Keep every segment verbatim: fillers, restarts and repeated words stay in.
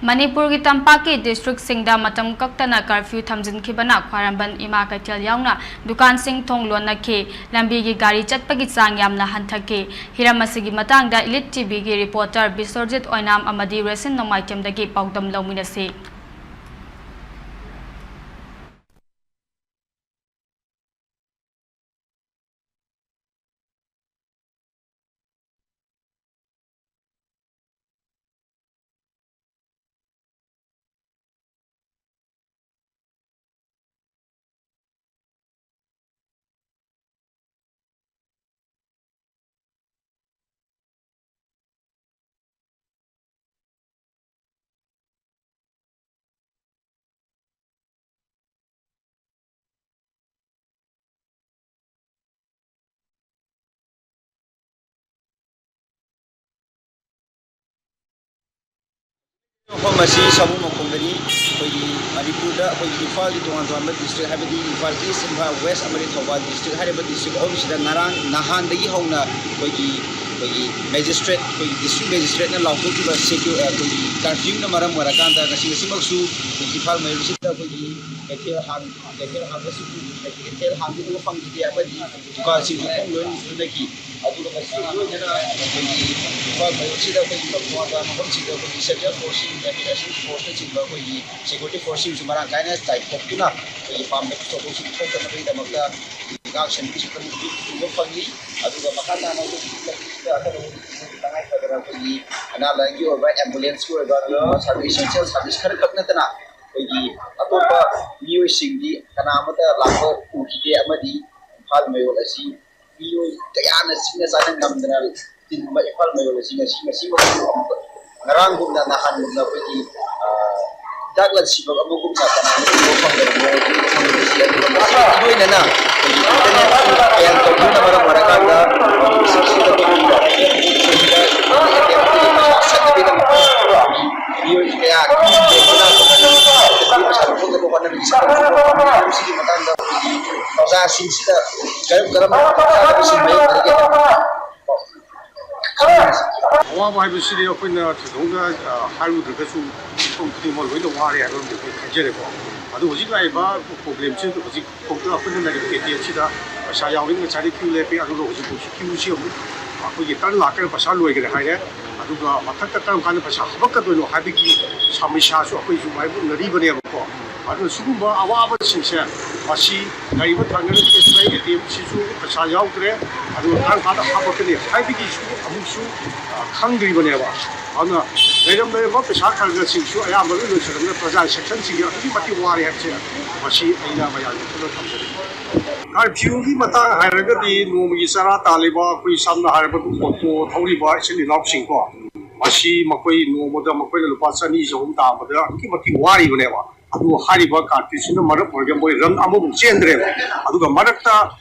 ꯃꯅꯤꯄꯨꯔꯒꯤ ꯇꯝꯄꯥꯛꯀꯤ ꯗꯤꯁꯇ꯭ꯔꯤꯛꯁꯤꯡꯗ ꯃꯇꯝ ꯀꯛꯇꯅ ꯀꯔꯐ꯭ꯌꯨ ꯊꯝꯖꯤꯟꯈꯤꯕꯅ ꯈ꯭ꯋꯥꯏꯔꯝꯕꯟ ꯏꯃꯥ ꯀꯩꯊꯦꯜ ꯌꯥꯎꯅ ꯗꯨꯀꯥꯟꯁꯤꯡ ꯊꯣꯡ ꯂꯣꯟꯅꯈꯤ꯫ ꯂꯝꯕꯤꯒꯤ ꯒꯥꯔꯤ ꯆꯠꯄꯒꯤ ꯆꯥꯡ ꯌꯥꯝꯅ ꯍꯟꯊꯈꯤ꯫ ꯍꯤꯔꯝ ꯑꯁꯤꯒꯤ ꯃꯇꯥꯡꯗ ꯏꯂꯤꯠ ꯇꯤꯚꯤꯒꯤ ꯔꯤꯄꯣꯔꯇꯔ ꯕꯤꯁ꯭ꯋꯔꯖꯤꯠ ꯑꯣꯏꯅꯥꯝ ꯑꯃꯗꯤ ꯔꯦꯁꯟ ꯅꯣꯡꯃꯥꯏꯊꯦꯝꯗꯒꯤ ꯄꯥꯎꯗꯝ ꯂꯧꯃꯤꯟꯅꯁꯤ꯫ ꯃꯐꯝ ꯑꯁꯤ ꯁꯥꯃꯨ ꯃꯈꯣꯡꯗꯅꯤ꯫ ꯑꯩꯈꯣꯏꯒꯤ ꯃꯅꯤꯄꯨꯔꯗ ꯑꯩꯈꯣꯏꯒꯤ ꯏꯝꯐꯥꯜꯒꯤ ꯇꯣꯉꯥꯟ ꯇꯣꯉꯥꯟꯕ ꯗꯤꯁꯇ꯭ꯔꯤꯛ, ꯍꯥꯏꯕꯗꯤ ꯏꯝꯐꯥꯜ ꯏꯁ, ꯏꯝꯐꯥꯜ ꯋꯦꯁ ꯑꯃꯗꯤ ꯊꯧꯕꯥꯜ ꯗꯤꯁꯇ꯭ꯔꯤꯛ ꯍꯥꯏꯔꯤꯕ ꯗꯤꯁꯇ꯭ꯔꯤꯛ ꯑꯍꯨꯝꯁꯤꯗ ꯉꯔꯥꯡ ꯅꯍꯥꯟꯗꯒꯤ ꯍꯧꯅ ꯑꯩꯈꯣꯏꯒꯤ, ꯑꯩꯈꯣꯏꯒꯤ ꯃꯦꯖꯤꯁꯇ꯭ꯔꯦꯠ, ꯑꯩꯈꯣꯏꯒꯤ ꯗꯤꯁꯇ꯭ꯔꯤꯛ ꯃꯦꯖꯤꯁꯇ꯭ꯔꯦꯠꯅ ꯂꯥꯎꯊꯣꯛꯈꯤꯕ ꯁꯦꯀ꯭ꯌꯨ-, ꯑꯩꯈꯣꯏꯒꯤ ꯀꯔꯐ꯭ꯌꯨꯅ ꯃꯔꯝ ꯑꯣꯏꯔꯀꯥꯟꯗ ꯉꯁꯤ, ꯉꯁꯤꯃꯛꯁꯨ ꯏꯝꯐꯥꯜ ꯃꯌꯣꯜꯁꯤꯗ ꯑꯩꯈꯣꯏꯒꯤ ꯀꯩꯊꯦꯜ ꯍꯥꯡ-, ꯀꯩꯊꯦꯜ ꯍꯥꯡꯕꯁꯤꯡ, ꯀꯩꯊꯦꯜ ꯍꯥꯡꯕ ꯎꯕ ꯐꯪꯈꯤꯗꯦ ꯑꯃꯗꯤ ꯗꯨꯀꯥꯟꯁꯤꯡꯁꯨ ꯊꯣꯡ ꯂꯣꯏꯅ ꯂꯣꯟꯅꯈꯤ꯫ ꯑꯗꯨꯒ ꯃꯁꯤꯒ ꯂꯣꯏꯅꯅ ꯑꯩꯈꯣꯏꯒꯤ ꯏꯝꯐꯥꯜ ꯃꯌꯣꯜꯁꯤꯗ ꯑꯩꯈꯣꯏꯒꯤ ꯇꯣꯉꯥꯟ ꯇꯣꯉꯥꯟꯕ ꯃꯐꯝꯁꯤꯡꯗ ꯑꯩꯈꯣꯏꯒꯤ ꯁꯦꯟꯇ꯭ꯔꯦꯜ ꯐꯣꯔꯁꯁꯤꯡ, ꯅꯦꯁꯅꯦꯜ ꯐꯣꯔꯁꯅꯆꯤꯡꯕ ꯑꯩꯈꯣꯏꯒꯤ ꯁꯦꯀ꯭ꯌꯨꯔꯤꯇꯤ ꯐꯣꯔꯁꯁꯤꯡꯁꯨ ꯃꯔꯥꯡ ꯀꯥꯏꯅ ꯆꯥꯏꯊꯣꯛꯇꯨꯅ ꯑꯩꯈꯣꯏꯒꯤ ꯄꯥꯝꯗꯕ ꯊꯧꯗꯣꯛꯁꯤꯡ ꯊꯣꯛꯇꯅꯕꯒꯤꯗꯃꯛꯇ ꯉꯥꯛ ꯁꯦꯟꯕꯒꯤꯁꯨ ꯀꯟꯅ ꯎꯕ ꯐꯪꯉꯤ꯫ ꯑꯗꯨꯒ ꯃꯈꯥ ꯇꯥꯅ ꯑꯩꯈꯣꯏꯒꯤ ꯂꯝꯕꯤꯁꯤꯗ ꯑꯀꯟꯕ ꯇꯉꯥꯏ ꯐꯗꯅ ꯑꯩꯈꯣꯏꯒꯤ ꯑꯅꯥ ꯂꯥꯏꯌꯦꯡꯒꯤ ꯑꯣꯏꯕ, ꯑꯦꯝꯕꯨꯂꯦꯟꯁꯀꯤ ꯑꯣꯏꯕ, ꯑꯗꯨꯒꯨꯝꯕ ꯁꯥꯔꯚꯤꯁ, ꯑꯦꯁꯦꯟꯁꯤꯌꯦꯜ ꯁꯥꯔꯚꯤꯁ ꯈꯔ ꯈꯛ ꯅꯠꯇꯅ ꯑꯩꯈꯣꯏꯒꯤ ꯑꯇꯣꯞꯄ ꯃꯤꯑꯣꯏꯁꯤꯡꯗꯤ ꯀꯅꯥ ꯑꯃꯠꯇ ꯂꯥꯛꯄ ꯎꯈꯤꯗꯦ ꯑꯃꯗꯤ ꯏꯝꯐꯥꯜ ꯃꯌꯣꯜ ꯑꯁꯤ ꯃꯤꯑꯣꯏ ꯀꯌꯥꯅ ꯆꯤꯛꯅ ꯆꯥꯅ ꯉꯝꯗꯅ ꯇꯤꯟꯕ ꯏꯝꯐꯥꯜ ꯃꯌꯣꯜ ꯑꯁꯤ ꯉꯁꯤ, ꯉꯁꯤꯃꯛꯁꯨ ꯑꯃꯨꯛ ꯉꯔꯥꯡꯒꯨꯝꯅ, ꯅꯍꯥꯟꯒꯨꯝꯅ ꯑꯩꯈꯣꯏꯒꯤ, ꯑ, ꯍꯤꯗꯥꯛ ꯂꯥꯟꯁꯤꯕ ꯑꯃꯒꯨꯝꯅ ꯀꯅꯥ ꯑꯃꯠꯇ ꯎꯕ ꯐꯪꯗꯕ ꯃꯑꯣꯡ ꯑꯗꯨ ꯊꯝꯂꯤꯕꯁꯤ, ꯑꯗꯨꯒ ꯃꯁꯤꯒ ꯏꯔꯣꯏꯅꯅ ꯑꯩꯈꯣꯏꯒꯤ ꯏꯟꯇꯔꯅꯦꯠ ꯀꯌꯥ ꯇꯧꯗꯨꯅ ꯃꯔꯝ ꯑꯣꯏꯔꯀꯥꯟꯗ ꯃꯁꯤꯗ ꯑꯩꯈꯣꯏꯒꯤ ꯃꯤꯑꯣꯏ ꯀꯌꯥ ꯄꯩꯁꯥ ꯂꯧꯊꯣꯛꯅꯕ ꯍꯣꯠꯅꯔꯤꯕꯁꯤ ꯀꯔꯤꯒꯨꯝꯕ ꯃꯔꯝꯁꯤꯒꯤ ꯃꯇꯥꯡꯗ ꯑꯩꯈꯣꯏꯒꯤ ꯄ꯭ꯔꯖꯥꯁꯤꯡꯁꯤꯗ ꯀꯔꯝ ꯀꯔꯝꯕ ꯈꯨꯗꯣꯡꯆꯥꯗꯕꯁꯤꯡ ꯃꯥꯌꯣꯛꯅꯔꯤꯒꯦ? ꯑꯋꯥꯕ ꯍꯥꯏꯕꯁꯤꯗꯤ ꯑꯩꯈꯣꯏꯅ ꯊꯣꯏꯗꯣꯛꯅ, ꯑ, ꯍꯥꯏꯔꯨꯗ꯭ꯔꯒꯁꯨ ꯃꯤꯄꯨꯝ ꯈꯨꯗꯤꯡꯃꯛ ꯂꯣꯏꯅ ꯋꯥꯔꯦ ꯍꯥꯏꯕ ꯑꯃꯗꯤ ꯑꯩꯈꯣꯏ ꯈꯪꯖꯔꯦꯀꯣ꯫ ꯑꯗꯨ ꯍꯧꯖꯤꯛ ꯂꯥꯛꯏꯕ problemꯁꯤ ꯍꯧꯖꯤꯛ ꯐꯥꯎꯗ ꯑꯩꯈꯣꯏꯅ ꯂꯩꯔꯤꯕ ꯀꯦꯇꯦꯜꯁꯤꯗ ꯄꯩꯁꯥ ꯌꯥꯎꯔꯤ, ꯉꯁꯥꯏꯗꯤ queue ꯂꯦꯞꯄꯤ, ꯑꯗꯨꯒ ꯍꯧꯖꯤꯛ ꯍꯧꯖꯤꯛ queueꯁꯤ ꯑꯃꯨꯛ ꯑꯩꯈꯣꯏꯒꯤ turn ꯂꯥꯛꯀꯗꯕ ꯄꯩꯁꯥ ꯂꯣꯏꯈ꯭ꯔꯦ ꯍꯥꯏꯔꯦ꯫ ꯑꯗꯨꯒ ꯃꯊꯛꯇ ꯀꯔꯝ ꯀꯥꯟꯗ ꯄꯩꯁꯥ ꯍꯥꯞꯄꯛꯀꯗꯣꯏꯅꯣ ꯍꯥꯏꯕꯒꯤ ꯁꯃꯁ꯭ꯌꯥꯁꯨ ꯑꯩꯈꯣꯏꯁꯨ ꯃꯥꯌꯣꯛꯅꯔꯤꯕꯅꯦꯕꯀꯣ꯫ ꯑꯗꯨꯅ ꯁꯤꯒꯨꯝꯕ ꯑꯋꯥꯕꯁꯤꯡꯁꯦ ꯃꯁꯤ ꯂꯩꯔꯤꯕ ꯊꯪꯅꯔꯤꯕ SBI ATMꯁꯤꯁꯨ ꯄꯩꯁꯥ ꯌꯥꯎꯗ꯭ꯔꯦ, ꯑꯗꯨꯒ ꯀꯔꯝ ꯀꯥꯟꯗ ꯍꯥꯞꯄꯛꯀꯅꯤ ꯍꯥꯏꯕꯒꯤꯁꯨ ꯑꯃꯨꯛꯁꯨ, ꯑ, ꯈꯪꯗ꯭ꯔꯤꯕꯅꯦꯕ꯫ ꯑꯗꯨꯅ ꯂꯩꯔꯝ ꯂꯩꯔꯝꯕ ꯄꯩꯁꯥ ꯈꯔ ꯈꯔꯁꯤꯡꯁꯨ ꯑꯌꯥꯝꯕ ꯂꯣꯏ ꯂꯣꯏꯁꯤꯜꯂꯝꯅ ꯄ꯭ꯔꯖꯥ sectionꯁꯤꯡꯁꯦ ꯑꯗꯨꯛꯀꯤ ꯃꯇꯤꯛ ꯋꯥꯔꯦ ꯍꯥꯏꯕꯁꯦ ꯃꯁꯤ ꯑꯩꯅ ꯃꯌꯥꯝꯒꯤ ꯃꯐꯝꯗ ꯊꯝꯖꯅꯤꯡꯉꯤ꯫ Curfewꯒꯤ ꯃꯇꯥꯡ ꯍꯥꯏꯔꯒꯗꯤ ꯅꯣꯡꯃꯒꯤ ꯆꯔꯥ ꯇꯥꯜꯂꯤꯕ ꯑꯩꯈꯣꯏ ꯁꯝꯅ ꯍꯥꯏꯔꯕꯗ ꯑꯣꯇꯣ ꯊꯧꯔꯤꯕ ꯏꯆꯤꯜ ꯏꯅꯥꯎꯁꯤꯡꯀꯣ, ꯃꯁꯤ ꯃꯈꯣꯏ ꯅꯣꯡꯃꯗ ꯃꯈꯣꯏꯅ ꯂꯨꯄꯥ ꯆꯅꯤ ꯆꯍꯨꯝ ꯇꯥꯟꯕꯗ ꯑꯗꯨꯛꯀꯤ ꯃꯇꯤꯛ ꯋꯥꯔꯤꯕꯅꯦꯕ꯫ ꯑꯗꯨ ꯍꯥꯏꯔꯤꯕ curfewꯁꯤꯅ ꯃꯔꯝ ꯑꯣꯏꯔꯒ ꯃꯣꯏ run ꯑꯃꯃꯨꯛ ꯆꯦꯟꯗ꯭ꯔꯦꯕ꯫ ꯑꯗꯨꯒ ꯃꯔꯛꯇ,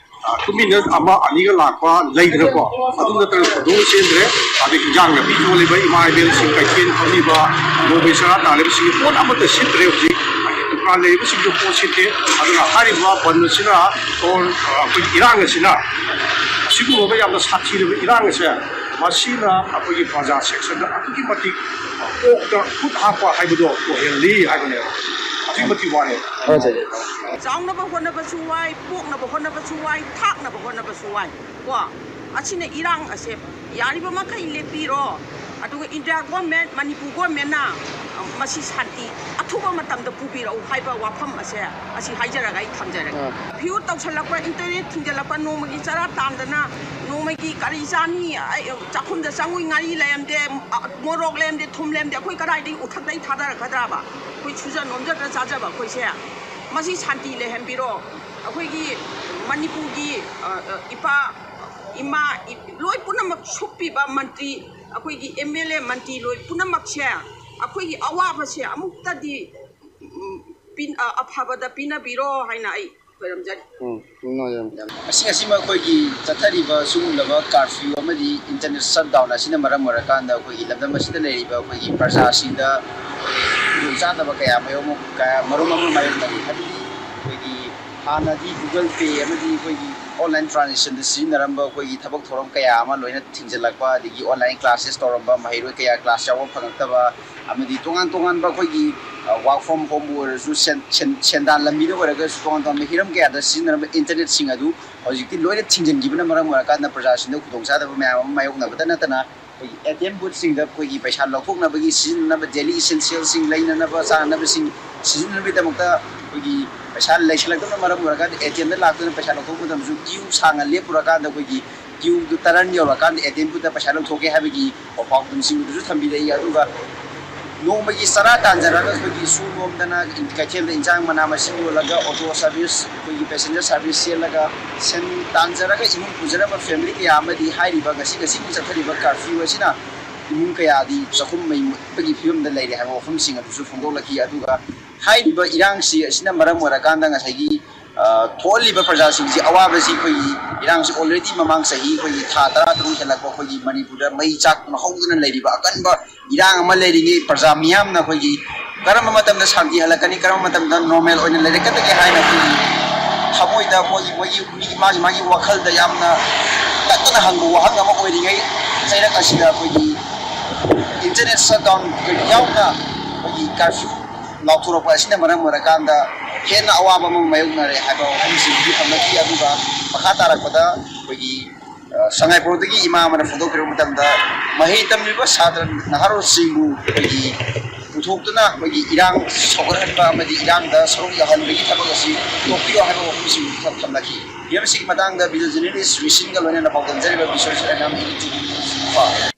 ꯑ, ꯇꯨꯃꯤꯟꯅ ꯑꯃ ꯑꯅꯤꯒ ꯂꯥꯛꯄ ꯂꯩꯗꯅꯀꯣ, ꯑꯗꯨ ꯅꯠꯇ꯭ꯔꯒ ꯊꯣꯏꯗꯣꯛꯅ ꯆꯦꯟꯗ꯭ꯔꯦ꯫ ꯑꯗꯩ ꯏꯟꯖꯥꯡ ꯅꯥꯄꯤ ꯌꯣꯜꯂꯤꯕ ꯏꯃꯥ ꯏꯕꯦꯜꯁꯤꯡ, ꯀꯩꯊꯦꯜ ꯐꯝꯂꯤꯕ, ꯅꯣꯡꯃꯩ ꯆꯔꯥ ꯇꯥꯜꯂꯤꯕꯁꯤꯡꯒꯤ ꯄꯣꯠ ꯑꯃꯠꯇ ꯁꯤꯠꯇ꯭ꯔꯦ ꯍꯧꯖꯤꯛ꯫ ꯗꯨꯀꯥꯟ ꯂꯩꯔꯤꯕꯁꯤꯡꯁꯨ ꯄꯣꯠ ꯁꯤꯠꯇꯦ꯫ ꯑꯗꯨꯅ ꯍꯥꯏꯔꯤꯕ ꯕꯟ ꯑꯁꯤꯅ or, ꯑ, ꯑꯩꯈꯣꯏꯒꯤ ꯏꯔꯥꯡ ꯑꯁꯤꯅ, ꯑꯁꯤꯒꯨꯝꯂꯕ ꯌꯥꯝꯅ ꯁꯥꯊꯤꯔꯕ ꯏꯔꯥꯡ ꯑꯁꯦ, ꯃꯁꯤꯅ ꯑꯩꯈꯣꯏꯒꯤ ꯄ꯭ꯔꯖꯥ sectionꯗ ꯑꯗꯨꯛꯀꯤ ꯃꯇꯤꯛ ꯀꯣꯛꯇ ꯈꯨꯠ ꯍꯥꯞꯄ ꯍꯥꯏꯕꯗꯣ ꯑꯣꯏꯍꯜꯂꯤ ꯍꯥꯏꯕꯅꯦꯕ꯫ ꯑꯗꯨꯛꯀꯤ ꯃꯇꯤꯛ ꯋꯥꯔꯦ꯫ ꯍꯣꯏ, ꯁꯥꯔ꯫ ꯆꯥꯎꯅꯕ ꯍꯣꯠꯅꯕꯁꯨ ꯋꯥꯏ, ꯄꯣꯛꯅꯕ ꯍꯣꯠꯅꯕꯁꯨ ꯋꯥꯏ, ꯊꯥꯛꯅꯕ ꯍꯣꯠꯅꯕꯁꯨ ꯋꯥꯏ꯫ ꯀꯣ, ꯑꯁꯤꯅ ꯏꯔꯥꯡ ꯑꯁꯦ ꯌꯥꯔꯤꯕ ꯃꯈꯩ ꯂꯦꯞꯄꯤꯔꯣ꯫ ꯑꯗꯨꯒ India government, ꯃꯅꯤꯄꯨꯔ governmentꯅ, ꯑ, ꯃꯁꯤ ꯁꯥꯟꯇꯤ ꯑꯊꯨꯕ ꯃꯇꯝꯗ ꯄꯨꯕꯤꯔꯛꯎ ꯍꯥꯏꯕ ꯋꯥꯐꯝ ꯑꯁꯦ, ꯑꯁꯤ ꯍꯥꯏꯖꯔꯒ ꯑꯩ ꯊꯝꯖꯔꯒꯦ꯫ ꯑ꯫ Curfew ꯇꯧꯁꯜꯂꯛꯄ, internet ꯊꯤꯡꯖꯤꯜꯂꯛꯄ, ꯅꯣꯡꯃꯒꯤ ꯆꯔꯥ ꯇꯥꯟꯗꯅ, ꯅꯣꯡꯃꯒꯤ ꯀꯔꯤ ꯆꯥꯅꯤ? ꯑꯩ, ꯆꯥꯛꯈꯨꯝꯗ ꯆꯪꯉꯨꯏ, ꯉꯥꯔꯤ ꯂꯩꯔꯝꯗꯦ, ꯑ, ꯃꯣꯔꯣꯛ ꯂꯩꯔꯝꯗꯦ, ꯊꯨꯝ ꯂꯩꯔꯝꯗꯦ, ꯑꯩꯈꯣꯏ ꯀꯗꯥꯏꯗꯒꯤ ꯎꯊꯛꯇꯒꯤ ꯊꯥꯗꯔꯛꯀꯗ꯭ꯔꯕ? ꯑꯩꯈꯣꯏ ꯁꯨꯖ ꯅꯣꯝꯖꯗ꯭ꯔ ꯆꯥꯖꯕ ꯑꯩꯈꯣꯏꯁꯦ꯫ ꯃꯁꯤ ꯁꯥꯟꯇꯤ ꯂꯩꯍꯟꯕꯤꯔꯣ꯫ ꯑꯩꯈꯣꯏꯒꯤ ꯃꯅꯤꯄꯨꯔꯒꯤ, ꯑ, ꯑ, ꯏꯄꯥ, ꯏꯃꯥ, ꯏ-, ꯂꯣꯏ ꯄꯨꯝꯅꯃꯛ ꯁꯨꯞꯄꯤꯕ ꯃꯟꯇ꯭ꯔꯤ, ꯑꯩꯈꯣꯏꯒꯤ MLA ꯃꯟꯇ꯭ꯔꯤ ꯂꯣꯏ ꯄꯨꯝꯅꯃꯛꯁꯦ ꯑꯩꯈꯣꯏꯒꯤ ꯑꯋꯥꯕꯁꯦ ꯑꯃꯨꯛꯇꯗꯤ, ꯎꯝ, ꯄꯤ-, ꯑ, ꯑꯐꯕꯗ ꯄꯤꯅꯕꯤꯔꯣ ꯍꯥꯏꯅ ꯑꯩ ꯈꯣꯏꯔꯝꯖꯔꯤ꯫ ꯎꯝ, ꯅꯨꯡꯉꯥꯏꯖꯔꯦ꯫ ꯑꯁꯤ ꯑꯁꯤꯃ ꯑꯩꯈꯣꯏꯒꯤ ꯆꯠꯊꯔꯤꯕ ꯁꯤꯒꯨꯝꯂꯕ curfew ꯑꯃꯗꯤ internet shutdown ꯑꯁꯤꯅ ꯃꯔꯝ ꯑꯣꯏꯔꯀꯥꯟꯗ ꯑꯩꯈꯣꯏꯒꯤ ꯂꯝꯗꯝ ꯑꯁꯤꯗ ꯂꯩꯔꯤꯕ ꯑꯩꯈꯣꯏꯒꯤ ꯄ꯭ꯔꯖꯥꯁꯤꯡꯗ ꯈꯨꯗꯣꯡꯆꯥꯗꯕ ꯀꯌꯥ ꯃꯌꯣꯝ, ꯀꯌꯥ ꯃꯔꯨꯝ ꯑꯃ ꯃꯥꯌꯣꯛꯅꯔꯤ꯫ ꯍꯥꯏꯕꯗꯤ ꯑꯩꯈꯣꯏꯒꯤ ꯍꯥꯟꯅꯗꯤ Google Pay ꯑꯃꯗꯤ ꯑꯩꯈꯣꯏꯒꯤ online transaction ꯗ ꯁꯤꯖꯤꯟꯅꯔꯝꯕ ꯑꯩꯈꯣꯏꯒꯤ ꯊꯕꯛ ꯊꯧꯔꯝ ꯀꯌꯥ ꯑꯃ ꯂꯣꯏꯅ ꯊꯤꯡꯖꯤꯜꯂꯛꯄ, ꯑꯗꯒꯤ online classes ꯇꯧꯔꯝꯕ ꯃꯍꯩꯔꯣꯏ ꯀꯌꯥ class ꯌꯥꯎꯕ ꯐꯪꯉꯛꯇꯕ, ꯑꯃꯗꯤ ꯇꯣꯉꯥꯟ ꯇꯣꯉꯥꯟꯕ ꯑꯩꯈꯣꯏꯒꯤ, ꯑ, work from home ꯕꯨ ꯑꯣꯏꯔꯁꯨ, ꯁꯦꯟ-, ꯁꯦꯟ-, ꯁꯦꯟꯗꯥꯟ ꯂꯝꯕꯤꯗ ꯑꯣꯏꯔꯒꯁꯨ, ꯇꯣꯉꯥꯟ ꯇꯣꯉꯥꯟꯕ ꯍꯤꯔꯝ ꯀꯌꯥꯗ ꯁꯤꯖꯤꯟꯅꯔꯝꯕ internet ꯁꯤꯡ ꯑꯗꯨ ꯍꯧꯖꯤꯛꯇꯤ ꯂꯣꯏꯅ ꯊꯤꯡꯖꯤꯟꯈꯤꯕꯅ ꯃꯔꯝ ꯑꯣꯏꯔꯀꯥꯟꯗ ꯄ꯭ꯔꯖꯥꯁꯤꯡꯗ ꯈꯨꯗꯣꯡꯆꯥꯗꯕ ꯃꯌꯥꯝ ꯑꯃ ꯃꯥꯌꯣꯛꯅꯕꯇ ꯅꯠꯇꯅ, ꯑꯩꯈꯣꯏꯒꯤ ATM booth ꯁꯤꯡꯗ ꯑꯩꯈꯣꯏꯒꯤ ꯄꯩꯁꯥ ꯂꯧꯊꯣꯛꯅꯕꯒꯤ ꯁꯤꯖꯤꯟꯅꯅꯕ daily essential ꯁꯤꯡ, ꯂꯩꯅꯅꯕ ꯆꯥꯅꯅꯕꯁꯤꯡ ꯁꯤꯖꯤꯟꯅꯕꯒꯤꯗꯃꯛꯇ ꯑꯩꯈꯣꯏꯒꯤ ꯄꯩꯁꯥ ꯂꯩꯁꯤꯜꯂꯛꯇꯕꯅ ꯃꯔꯝ ꯑꯣꯏꯔꯀꯥꯟꯗ ATM ꯗ ꯂꯥꯛꯇꯨꯅ ꯄꯩꯁꯥ ꯂꯧꯊꯣꯛꯄ ꯃꯇꯝꯗꯁꯨ queue ꯁꯥꯡꯅ ꯂꯦꯞꯄꯨꯔꯀꯥꯟꯗ ꯑꯩꯈꯣꯏꯒꯤ queue ꯗꯨ turn ꯌꯧꯔꯀꯥꯟꯗ ATM booth ꯇ ꯄꯩꯁꯥ ꯂꯧꯊꯣꯛꯀꯦ ꯍꯥꯏꯕꯒꯤ ꯄꯥꯎꯗꯝꯁꯤꯡ ꯑꯗꯨꯁꯨ ꯊꯝꯕꯤꯔꯛꯏ꯫ ꯑꯗꯨꯒ ꯅꯣꯡꯃꯒꯤ ꯆꯔꯥ ꯇꯥꯟꯖꯔꯒ ꯑꯩꯈꯣꯏꯒꯤ ꯁꯨ ꯅꯣꯝꯗꯅ ꯀꯩꯊꯦꯜꯗ ꯏꯟꯁꯥꯡ ꯃꯅꯥ ꯃꯁꯤꯡ ꯌꯣꯜꯂꯒ, auto service, ꯑꯩꯈꯣꯏꯒꯤ passenger service ꯆꯦꯜꯂꯒ ꯁꯦꯟ ꯇꯥꯟꯖꯔꯒ ꯏꯃꯨꯡ ꯄꯨꯖꯔꯝꯕ family ꯀꯌꯥ ꯑꯃꯗꯤ ꯍꯥꯏꯔꯤꯕ ꯉꯁꯤ ꯉꯁꯤꯒꯤ ꯆꯠꯊꯔꯤꯕ curfew ꯑꯁꯤꯅ ꯏꯃꯨꯡ ꯀꯌꯥꯗꯤ ꯆꯥꯛꯈꯨꯝ ꯃꯩ ꯃꯨꯠꯄꯒꯤ ꯐꯤꯕꯝꯗ ꯂꯩꯔꯦ ꯍꯥꯏꯕ ꯋꯥꯐꯝꯁꯤꯡ ꯑꯗꯨꯁꯨ ꯐꯣꯡꯗꯣꯛꯂꯛꯈꯤ꯫ ꯑꯗꯨꯒ ꯍꯥꯏꯔꯤꯕ ꯏꯔꯥꯡꯁꯤ ꯑꯁꯤꯅ ꯃꯔꯝ ꯑꯣꯏꯔꯀꯥꯟꯗ ꯉꯁꯥꯏꯒꯤ, ꯑ, ꯊꯣꯛꯍꯜꯂꯤꯕ ꯄ꯭ꯔꯖꯥꯁꯤꯡꯁꯤ ꯑꯋꯥꯕꯁꯤ ꯑꯩꯈꯣꯏꯒꯤ ꯏꯔꯥꯡꯁꯤ already ꯃꯃꯥꯡ ꯆꯍꯤ ꯑꯩꯈꯣꯏꯒꯤ ꯊꯥ ꯇꯔꯥ ꯇꯔꯨꯛ ꯍꯦꯜꯂꯛꯄ ꯑꯩꯈꯣꯏꯒꯤ ꯃꯅꯤꯄꯨꯔꯗ ꯃꯩ ꯆꯥꯛꯇꯨꯅ ꯍꯧꯗꯨꯅ ꯂꯩꯔꯤꯕ ꯑꯀꯟꯕ ꯏꯔꯥꯡ ꯑꯃ ꯂꯩꯔꯤꯉꯩ ꯄ꯭ꯔꯖꯥ ꯃꯤꯌꯥꯝꯅ ꯑꯩꯈꯣꯏꯒꯤ ꯀꯔꯝꯕ ꯃꯇꯝꯗ ꯁꯥꯟꯇꯤ ꯍꯜꯂꯛꯀꯅꯤ, ꯀꯔꯝꯕ ꯃꯇꯝꯗ normal ꯑꯣꯏꯅ ꯂꯩꯔꯛꯀꯗꯒꯦ ꯍꯥꯏꯅ ꯑꯩꯈꯣꯏꯒꯤ ꯊꯃꯣꯏꯗ ꯃꯣꯏꯒꯤ, ꯃꯣꯏꯒꯤ ꯃꯤ ꯃꯥꯒꯤ ꯃꯥꯒꯤ ꯋꯥꯈꯜꯗ ꯌꯥꯝꯅ ꯇꯠꯇꯅ ꯍꯪꯕ ꯋꯥꯍꯪ ꯑꯃ ꯑꯣꯏꯔꯤꯉꯩ ꯆꯩꯔꯛ ꯑꯁꯤꯗ ꯑꯩꯈꯣꯏꯒꯤ internet shutdown ꯌꯥꯎꯅ ꯑꯩꯈꯣꯏꯒꯤ curfew ꯂꯥꯎꯊꯣꯔꯛꯄ ꯑꯁꯤꯅ ꯃꯔꯝ ꯑꯣꯏꯔꯀꯥꯟꯗ ꯍꯦꯟꯅ ꯑꯋꯥꯕ ꯑꯃ ꯃꯥꯌꯣꯛꯅꯔꯦ ꯍꯥꯏꯕ ꯋꯥꯐꯝꯁꯤꯡꯗꯨ ꯊꯝꯂꯛꯈꯤ꯫ ꯑꯗꯨꯒ ꯃꯈꯥ ꯇꯥꯔꯛꯄꯗ ꯑꯩꯈꯣꯏꯒꯤ, ꯑ, ꯁꯉꯥꯏꯄ꯭ꯔꯧꯗꯒꯤ ꯏꯃꯥ ꯑꯃꯅ ꯐꯣꯡꯗꯣꯛꯄꯤꯔꯛꯄ ꯃꯇꯝꯗ, ꯃꯍꯩ ꯇꯝꯂꯤꯕ ꯁꯥꯇ꯭ꯔ ꯅꯍꯥꯔꯣꯜꯁꯤꯡꯕꯨ ꯑꯩꯈꯣꯏꯒꯤ ꯄꯨꯊꯣꯛꯇꯨꯅ ꯑꯩꯈꯣꯏꯒꯤ ꯏꯔꯥꯡ ꯁꯧꯒꯠꯍꯟꯕ ꯑꯃꯗꯤ ꯏꯔꯥꯡꯗ ꯁꯔꯨꯛ ꯌꯥꯍꯟꯕꯒꯤ ꯊꯕꯛ ꯑꯁꯤ ꯇꯣꯛꯄꯤꯌꯨ ꯍꯥꯏꯕ ꯋꯥꯐꯝꯁꯤꯡ ꯊꯝꯂꯛꯈꯤ꯫ ꯍꯤꯔꯝꯁꯤꯒꯤ ꯃꯇꯥꯡꯗ video journalist ꯔꯤꯁꯤꯟꯒ ꯂꯣꯏꯅꯅ ꯄꯥꯎꯗꯝꯖꯔꯤꯕ ꯕꯤꯁ꯭ꯋꯖꯤꯠ ꯑꯦꯅꯥꯝ, YouTube꯫